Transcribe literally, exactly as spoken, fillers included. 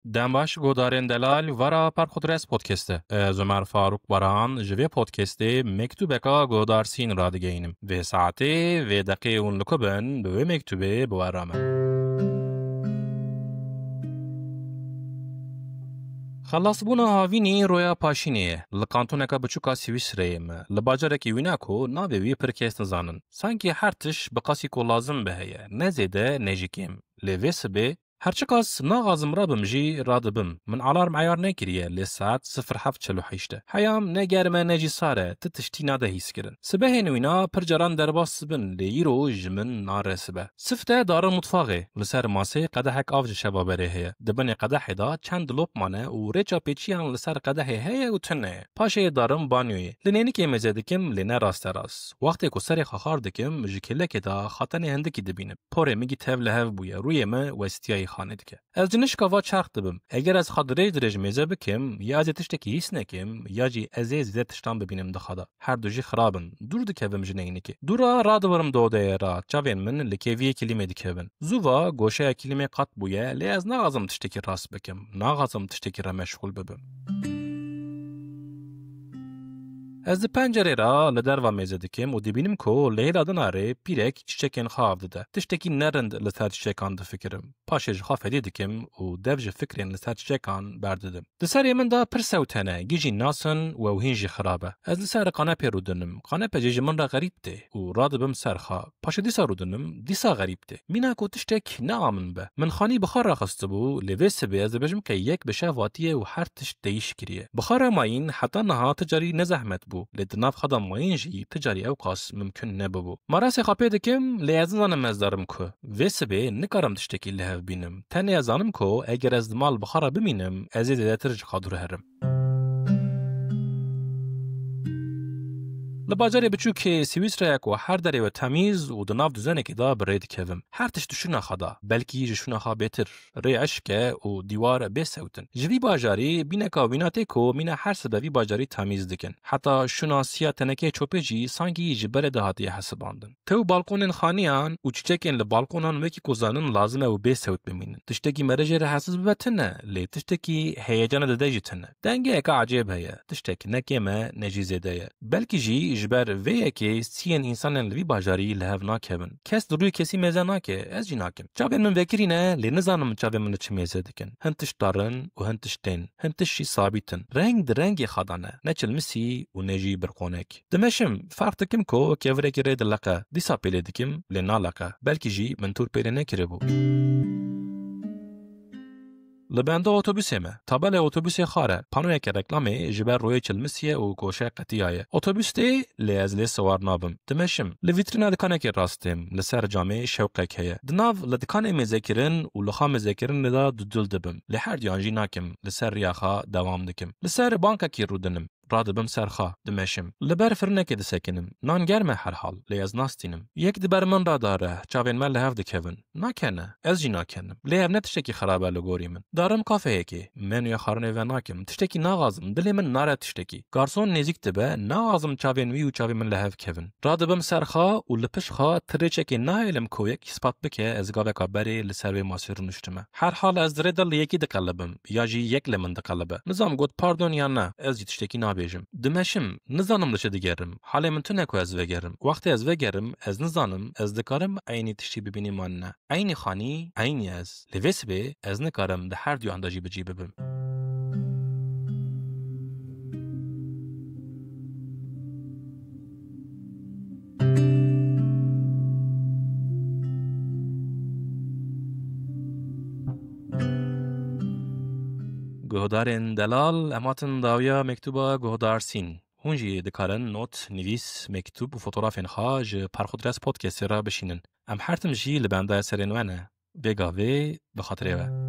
Dem baş, guhdarên delal, vara Perxudres Podcast e. Ez Ömer Faruk Baran, ji vê podcastê mektûbeka guhdar sîn radigeyînim. Vê saetê, vê deqê hûn li ku bin, bi wê mektûbê bi we re me. Xelasbûna havînî roya paşînê ye. Li kantoneka biçûka Swîsreyê me. Li bajarekî wîna ku navê wî pir kes nizanin. Sankî her tişt bi qasî ku lazim bi heye. Ne zêde, ne jî kêm. Lê vê sibê, her çiqas naxazim rabim jî radibim. Min alarm eyar nekiriye, lê saet sifir heft çil û heşt e. Heyam ne germ e, ne jî sar e, ti tiştî nade hîskirin. Sibehên wîna pir caran derbas dibin, lê îro ji min nare sibe. Sifte darim mutfaxê, li ser masê qedehek av ji şeva berê heye. Di binê qedehê de çend dilop mane û rêça pêçiyan li ser qedehê heye û tune ye. Paşê darim banyoyê. Li nênikê mêze dikim, lê ne rasterast. Wextê ku serê xwe xar dikim, ji kêlekê de xatenê hindikî dibînim. Porê min gî tev li hev bûye, rûyê min westiyayî xanê dike. Ez cinişka va çerx dibim. Eger ez xwe dirêj dirêj mêze bikim, ya ez ê tiştekî hîs nekim, ya jî ez ê zêde tiştan bibînim di xwe de. Her du jî xirab in. Dûr dikevim ji neynikê. Dûra radibirim dodeyê re, çavên min li kêviyê kilîmê dikevin. Zû va goşeya kilîmê qat bûye, lê ez naxwazim tiştekî rast bikim. Naxwazim tiştekî re meşxûl bibim. Ez di pencerê re li derva mêze dikim û dibînim ku li hêla dinarê pîrek çiçekên xwe av dide. Tiştekî nerind li ser çiçekan difikirim. Paşê ji xwe fedî dikim û dev ji fikrên li ser çiçekan berdidim. Di serê min de pir sewt hene, gî jî nas in û ew hîn jî xirab e. Ez li ser qanepê rûdinim. Qanepe jî ji min re xerîb tê û radibim ser xwe. Paşê dîsa rûdinim, dîsa xerîb tê. Mîna ku tiştek ne a min be. Min xanî bi xwe re xistibû, lê vê sibê ez dibêjim ke yek bi şev hatiye û her tişt teyîş kiriye. Bi xwe re mayîn heta niha ti carî ne zehmet bû, lê di nav xwe de mayîn jî ti carî ewqas mimkun nebûbû. Marasê xwe pê dikim, lê ez nizanim ez darim ku. Vê sibê nikarim tiştekî li hev bînim. Tenê ez zanim ku eger ez di mal bi xwe re bimînim, ez ê zêdetir ji xwe dûr herim. Li bajarê biçûkê Swîsreyê ku her derê we temîz û di nav duzenekê de bi rê dikevim. Her tişt di şûna xwe de, belkî ji şûna xwe bêtir. Rê eşk e û dîwar bê sewt in. Ji vî bajarî bîneka wîna tê ku mîna her sibe vî bajarî temîz dikin. Heta şûna siya tenekeyê çopê jî sankî ji berê de hatiye hesibandin. Tew balkonên xaniyan û çiçekên li balkonan wekî ku zanin lazim e û bê sewt bimînin. Tiştekî mere jê rehetsiz bibe tune, lê tiştekî heyecana dide jî tune. Dengeyeke ecêb heye. Tiştek ne kêm e, ne jî zêde ye. Belkî jî ji ber vê yekê siyên însanên li vî bajarî li hev nakevin. Kes li rûyê kesî mêze nake, ez jî nakim. Çavên min vekirî ne, lê nizanim çavên min li çi mêze dikin. Hin tişt darin û hin tişt tên. Hin tişt jî sabît in. Reng di rengê xwe de ne. Ne çilmisî û ne jî birqonek. Dimeşim, ferq dikim ku kevirekî rê dileqe. Dîsa pêlê dikim, lê naleqe. Belkî jî min tûr pêlê nekiribû. Li benda otobusê me. Tabelê otobusê xar e. Panoyeke reklamê ji ber royê çilmisî ye û goşe qetiyaye. Otobus tê, lê ez lê siwar nabim. Dimeşim. Li vîtrîna dikanekê rastêm. Li ser camê şewqek heye. Di nav li dikanê mêzekirin û li xwe mêzekirinê de dudil dibim. Lê her duyan jî nakim. Li ser riya xwe dewam dikim. Li ser bankekî rûdinim. Radibim ser xwe, dimeşim. Li ber firinekê disekinim. Nan germ e herhal, lê ez nastînim. Yek di ber min re dare, çavên me li hev dikevin. Nakene, ez jî nakenim. Lê ev ne tiştekî xirab e li gorî min. Darim kafeyekê, menûya xwarinê venakim. Tiştekî naxwazim, dilê min nare tiştekî. Garson nêzîk dibe, naxwazim çavên wî û çavên min li hev kevin. Radibim ser xwe û li pişt xwe ti rêçekê nahêlim ku yek îspat bike ez gaveka berê li ser wê masê rûniştime. Herhal ez di rê de li yekî diqelibim, ya jî yek li min diqelibe. Nizam got pardon yan na, ez jî tiştekî nabêjim. Dimeşim, nizanim li çi digerim. Halê min tune ku ez vegerim. Wextê ez vegerim, ez nizanim, ez dikarim eynî tiştî bibînim an ne. Eynî xanî, eynî ez. Lê vê sibê ez nikarim di her duyan de jî bi cî bibim. Guhdarên delal, em hatin dawiya mektûba guhdar sîn. Hûn jî dikarin not, nivîs, mektûb û fotografên xwe ji Perxudres Podcastê re bişînin. Em her tim jî li benda serên we ne. Vê gavê bi xatirê we.